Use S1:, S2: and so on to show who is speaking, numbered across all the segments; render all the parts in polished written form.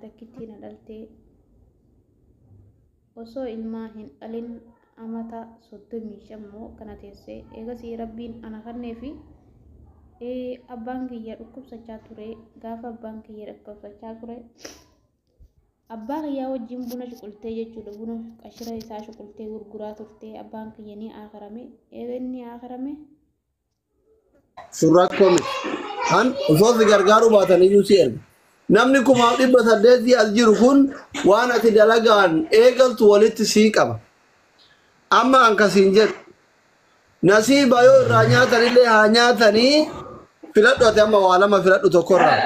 S1: Takkittii na dhaltee osoo ilmaa hin dhalin amata 35 moo kana teessee eegasii Rabbiin ana kannee fi abbaan kiyya dhukkubsachaa ture. Gaafa abbaan kiyya dhukkubsachaa ture, abbaa kiyyaa wajjin buna shuqultee jechuudha. Buna qashira isaa shuqultee gurguraa turte. Abbaan kiyya ni aakarame. Eega inni aakarame,
S2: Sun rakkoo miti. An osoo si gargaaruu baatan iyyuu si erga. Namni 1800 as jiru kun waan ati dalagaan eegaltu walitti sii qaba. Amma an kasiin jedhu, nasiiba yoo irraa nyaatanillee haa nyaatanii, filadhu. Ati amma waa lama filadhu tokkorraa.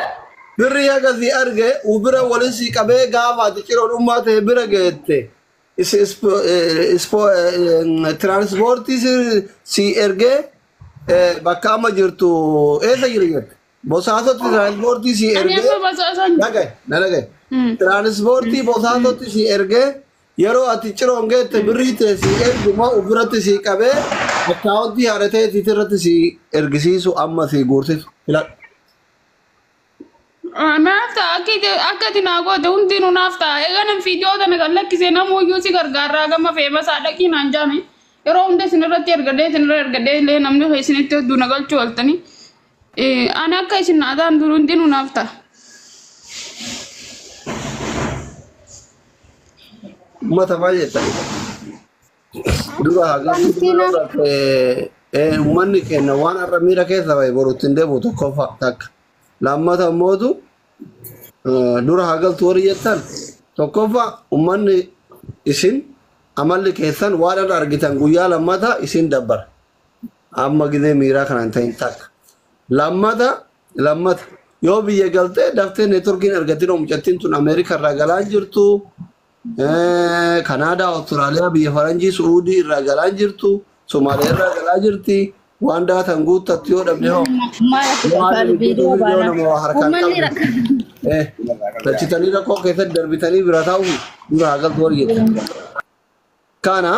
S2: Birrii haga si arge bira waliin sii qabee, gaafa ati ciroon ummaa ta'e bira geette tiraanspoortii si ergee, bakka amma jirtu eessa jiru jette? Bosaasotti tiraanspoortii si
S3: Ani
S2: ergee
S3: amma Bosaasoon
S2: dhagaye, na dhagaye. Tiraanspoortii Bosaasotti si ergee, yeroo ati ciroon geette birrii ta'e si ergu moo biratti si qabee akkaawuntii haaratee irratti si ergisiisu, amma si guursisu filadhu.
S3: Naaf ta'a, akka ati naa goote hundinuu naaf ta'a. Egaa nan viidiyoo tana kan lakkisee namuyyuu si gargaarraa gama feemasaa dhaqii naan jaame. Yeroo hunda isin irratti ergadhee, isinirra ergadhee illee namni isinitti hedduu na galchuu ooltanii. Ani akka isin naa ta'an dur hundinuu naaf ta'a.
S2: Uummata maal jettan? Dura hagamtuu
S4: Miskiina.
S2: Uummanni keenya waan har'a miira keessa bahe boru ittiin deebi'u tokkoffaa takka. Lammata immootu dura hagaltu warri jettan, tokkoffaa uummanni isin amalli keessan waan har'a argitan guyyaa lammata isin dabbara. Amma gizee miiraa kana hin ta'in takka. Lammata yoo biyya galtee daftee neetworkiin argatin, mucattiin tun Ameerika irraa galaa jirtu. Kanaadaa, Awustiraaliyaa, biyya Faranjii, Suudii irraa galaa jirtu, Somaaliyaa irraa galaa jirti. Waan daatan guuttattu yoo dhabde hoo?
S4: Maal akka
S2: Waan
S4: barbaadu
S2: hojjetu
S4: viidiyoo
S2: viidiyoo
S4: baana.
S2: nama waa harkaan
S4: Uummanni
S2: qabdu. Tachitanii rakkoo keessatti darbitanii bira taa'u, dura haa galtu warri jettan. Kana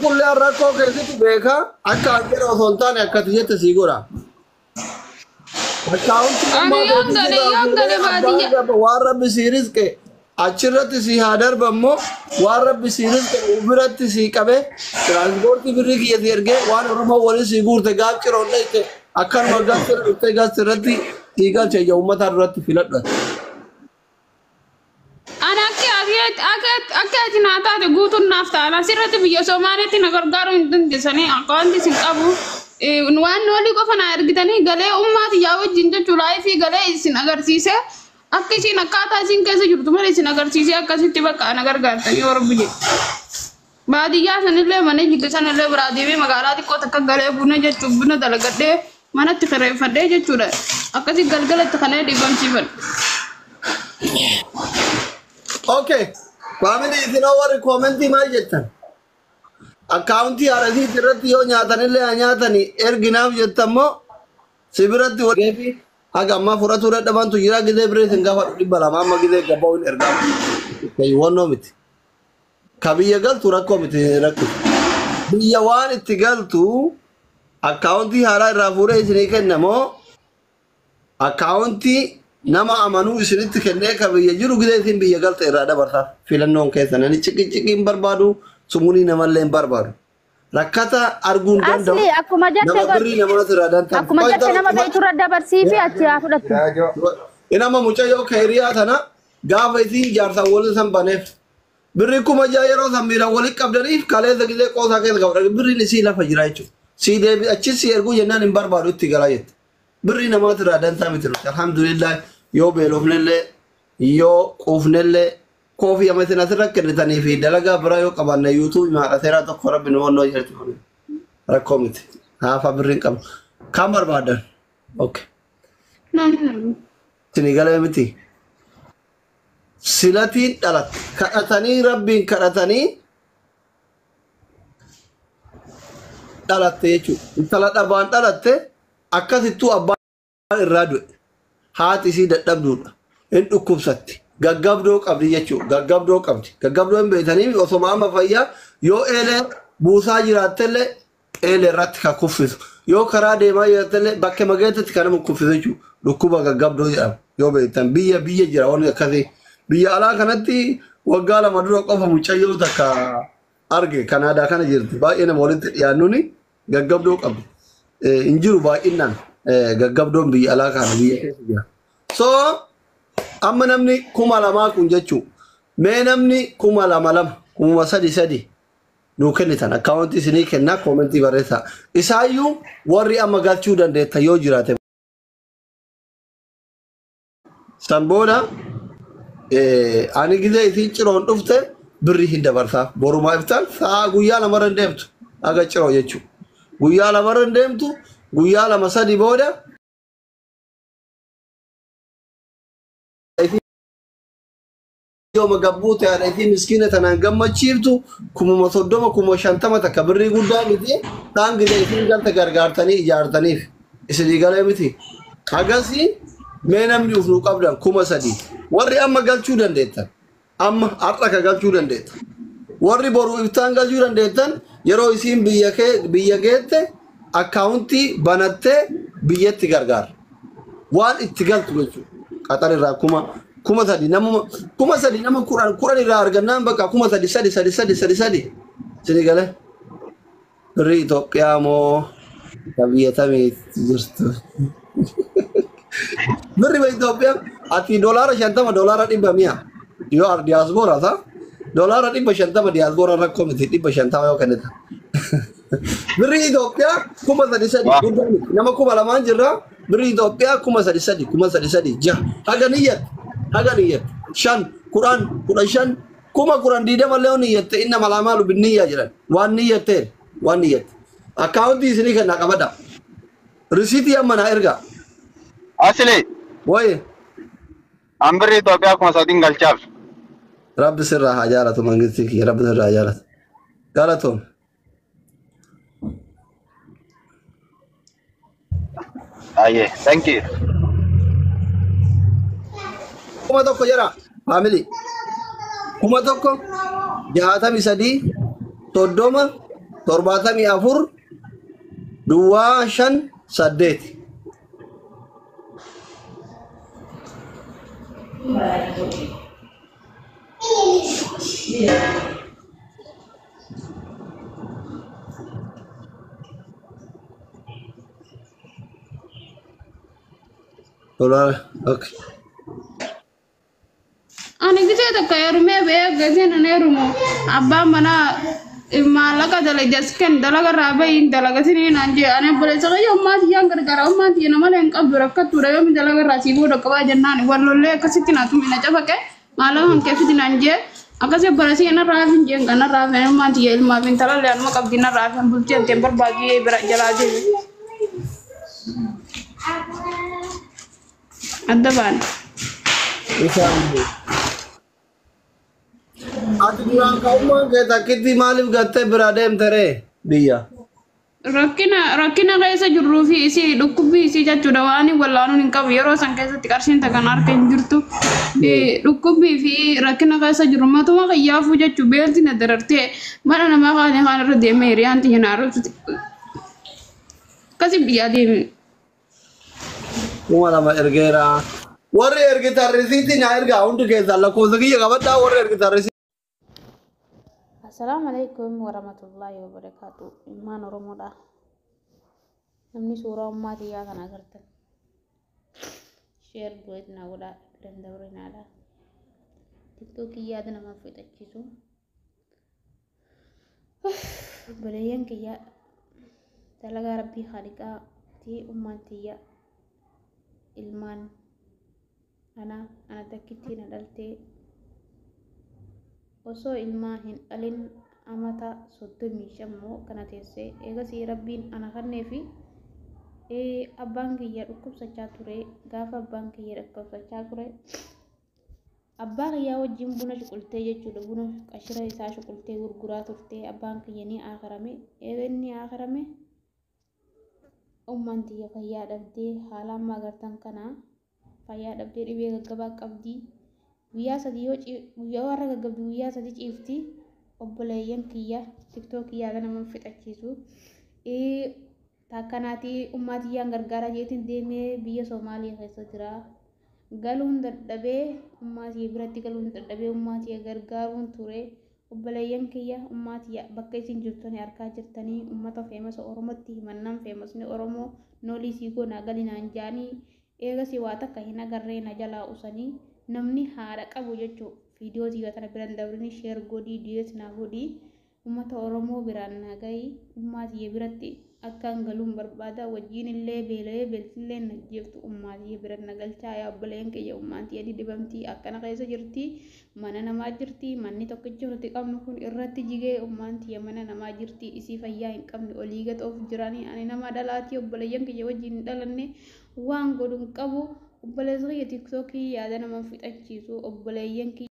S2: kullee rakkoo keessatti beekaa akka an jedha osoo hin taane akkati jette sii godha. Akkaawuntii
S3: Ani yoon gale, yoon gale baadiyyaa.
S2: waan Rabbi sii rizqe achirratti sii haa darba immoo, waan Rabbi sii rizqe biratti sii qabe, tiraanspoortii birrii kiyya sii ergee, waan Oromoo waliin sii guurte gaaf ciroon dhayte akkanuma gaaf dhuftee gaaf irratti sii galche ija uummataa duratti filadhu.
S3: Ani akka ati naa taate guutuun naaf ta'a. Asirratti biyya Somaaliitti na gargaaruu hin dandeessanii, akkaawuntii isin qabu. Waan walii qofa naa ergitanii, galee ummaati yaa wajjin jechuu laayifii galee isin agarsiise, akka isin akkaataa isin keessa jirtu malee isin agarsiisee, akkasitti bakka na gargaartanii yoo Rabbi jedhe. Baadiyyaa sanillee mana jigge sanillee biraa deemee magaalaa xiqqoo takka galee buna jechuun buna dalagadhee manatti kireeffadhee jechuudha. Akkasii galgalatti kanee dhiibamsiifadha.
S2: Okay. Family, isin warri koomentii maal jettan? Akkaawuntii haarasiit irratti yoo nyaatanillee haa nyaatanii erginaaf jettan moo si biratti walgeefi haga ammaa fudhatuu dadhabantu jira, gizee birrii isin gaafadhu 200 amma gizee gabba'u hin ergaa. Wannoo miti. Ka biyya galtu rakkoo miti rakkisu. Biyya waan itti galtu akkaawuntii haaraa irraa fuudhee isinii kenna moo akkaawuntii nama amanuu isinitti kennee ka biyya jiru gizee isin biyya galte irraa dabarsaaf? Filannoon keessan. Ani ciqi hin barbaadu, sumurii namallee hin barbaadu. Rakkata arguu hin danda'u.
S4: Asli akkuma jette
S2: Nama
S4: godhi.
S2: birrii namaatu irraa dantaa.
S4: Akkuma jette nama beekturra dabarsii fi achi haa fudhattu.
S2: Inama mucayyoo keeriyaa tana gaafa isiin jaarsaan waliin san baneef birrii 6000 yeroo san miiraan walitti qabdaniif kaleessa gizee qoosaa keessa qabdan birriin isii lafa jira jechuudha. Sii deebi achi si erguu jennaan hin barbaadu itti galaa jette. Birrii namaatu irraa dantaa miti nuti. Alhamdulillah, yoo beelofnellee yoo quufnellee koofii amma isin asirra kennitanii fi dalagaa biraa yoo qabaanne yuutuubii maadha seeraa tokko Rabbi nu onnoo jirti kun rakkoo miti. Haafa birriin qabu. Kan barbaadan. Okay. Isinii galee miti. Silatiin dhalatte. Kadhatanii, Rabbiin kadhatanii dhalatte jechuudha. Intala dhabaan dhalatte, akkasittuu abbaan irraa du'e. Haati isii dadhabduudha. Hin dhukkubsatti. Gaggabdoo qabdi jechuudha. Gaggabdoo qabdi. Gaggabdoo hin beektanii, osoma amma fayyaa yoo eelee buusaa jiraattellee eelee irratti kan kuffisu. Yoo karaa deemaa jiraattellee bakka mageettatti kan nama kuffisu jechuudha. Dhukkuba gaggabdoo jedhama. Yoo beektan biyya biyya jira wanni akkasii. Biyya alaa kanatti waggaa 2 dura qofa mucayyoo takka arge Kanaadaa kana jirti. Baay'ee nama walitti dhiyaannuuni gaggabdoo qabdi. Hin jiru baay'inaan gaggabdoon biyya alaa kana biyya keessa jira. So amma namni 2000 kun jechuu mee namni 2000 2 3000 nuu kennitan akkaawuntii isinii kennaa koomentii barreessaa. Isaayyuu warri amma galchuu dandeettan yoo jiraate. San booda ani gizee isiin ciroon dhufte birrii hin dabarsaaf. Borumaa iftaan sa'a guyyaa lamarra hin deemtu. Aga ciroo jechuudha. Guyyaa lamarra hin deemtu guyyaa 2 3 booda yooma gabbuu ta'an isii miskiina tanaan gammachiiftu 30,000 50,000 takka birrii guddaa miti taan gizee isiin galte gargaartanii ijaartaniif isinii galee miti. Hagasii mee namni uf nuu qabdan 3000 warri amma galchuu dandeettan amma har'a ka galchuu dandeettan warri boru iftaan galchuu dandeettan yeroo isiin biyya kee biyya geette akkaawuntii banattee biyyatti gargaara. Waan itti galtu jechuudha. Qaxar irraa 3000 nama 3000 nama 10 10 irraa argannaan bakka 3000 3 3 3 3 3 isinii galee. Birrii Itoophiyaa moo ka biyya tamii jirtu? Birri Itoophiyaa ati doolaara 50 doolaara 100 mi'a. Yoo ar diyaaspoora ta'a doolaara 150 diyaaspoora rakkoo miti 150 yoo kennita. Birri Itoophiyaa 3000 3 guddaa miti. Nama 2000 jirra birri Itoophiyaa 3000 3 3000 3 6 haga niyyatte haga niyyatte 5 10 15 10,000 20 illee yoo niyyatte inna malaa binniyyaa jedhan waan niyyatteen waan niyyatte. Akkaawuntii isinii kennaa qabadha. Risiitii amma naa ergaa.
S5: Asli,
S2: Wayi
S5: an birri Itoophiyaa 3000 galchaaf.
S2: Rabbi sirraa haa jaalatu mangistii kiyya rabbi sirraa haa jaalatu. Galatoom.
S5: Aye, thank you.
S2: 1000 jira faamilii. 1000 63 30 74 duwwaa 5 8. Doolaara okay.
S3: Ani gisee takka heerumee ba'ee gaseen an heerumu abbaan manaa maallaqa dalagasken dalaga irraa bahiin dalagatinii naan jee ani obboleessa kiyya ummaa tiyyaan gargaara ummaan tiyya nama malee hin qabdu rakkattuudha yoomi dalaga irraa sii booda qabaa jennaan wal lollee akkasitti naa tumi na cafaqe maallaqa kan kee fidi naan jee akkasi obboleessi kiyya narraa hafin jeen kan narraa hafin ummaan tiyya ilmaa fi intalallee anuma qabdi narraa hafin bultii anteen barbaadu jee bira jalaa deeme adda baane.
S2: Isaan Ati duraan ka'ummaan kee takkitti maaliif gattee biraa deemte ree biyya?
S3: Rakkina keessa jirruu fi isii dhukkubbii isii jechuudha waan wallaanuun hin qabu yeroo san keessatti qarshiin takkan harka hin jirtu. Dhukkubbii fi rakkina keessa jiru matuma kiyyaafuu jechuu beelti na darartee mana namaa kaanii kaan irra deemee hiriyaan tiyya na arrabsite. Akkasi biyyaa deeme.
S2: 2000 ergeera. Warri ergitan risiitii naa ergaa hundi keessan lakkoofsa kiyya qabadhaa warri ergitan risiitii.
S1: Assalaamu alaikum warahmatullahi wabarakatuh. Ilmaan Oromoodha. Namni suuraa ummaa tiyyaa kana agartan. Sheer duet naa godhaa biran dabrinaadha. Tiktookii yaada nama fixachiisu. Obboleeyyan kiyya dalagaa rabbii haaliqaa ti ummaan tiyya ilmaan ana ana takkittii na dhaltee osoo ilmaa hin dhalin amata 35 moo kana teessee eegasii rabbiin ana kannee fi abbaan kiyya dhukkubsachaa ture gaafa abbaan kiyya dhukkubsachaa ture abbaa kiyyaa wajjin buna shuqultee jechuudha buna qashira isaa shuqultee gurguraa turtee abbaan kiyya ni aakarame eega inni aakarame ummaan tiyya fayyaa dhabdee haala amma agartan kana fayyaa dhabdee dhibee gaggabaa qabdi guyyaa sadii yoo guyyaa warra gaggabdi guyyaa sadii ciifti obboleeyyan kiyya tiktookii yaada nama fixachiisu. Taakkanaatii ummaa tiyyaan gargaara jeetiin deemee biyya Somaaliyaa keessa jira. Galuun dadhabee ummaa tiyya biratti galuun dadhabee ummaa tiyya gargaaruun ture. Obboleeyyan kiyya ummaa tiyya bakka isin jirtanii harkaa jirtanii ummata feemasa Oromootti himannaan feemasni Oromoo noolii sii goonaa galinaan jaanii eegasii waa takka hin agarree na jalaa usanii namni haadha qabu jechuu viidiyoo tiyya tana biran dabrini sheer godhii diyees naa godhii ummata Oromoo biraan naa gahii ummaa tiyya biratti akkaan galuun barbaada wajjiin illee beela'ee beeltillee na jeeftu ummaa tiyya biran na galchaa yaa obboleeyyan kiyya ummaan tiyya ni dhibamtii akkana keessa jirti mana namaa jirti manni tokkichi nuti qabnu kun irratti jigee ummaan tiyya mana namaa jirti isii fayyaa hin qabne olii gad of jiranii ani nama dhalaatii obboleeyyan kiyya wajjiin hin dhalanne waan godhu hin qabu obboleessa kiyya tiktookii yaada nama fixachiisu obboleeyyan kiyya.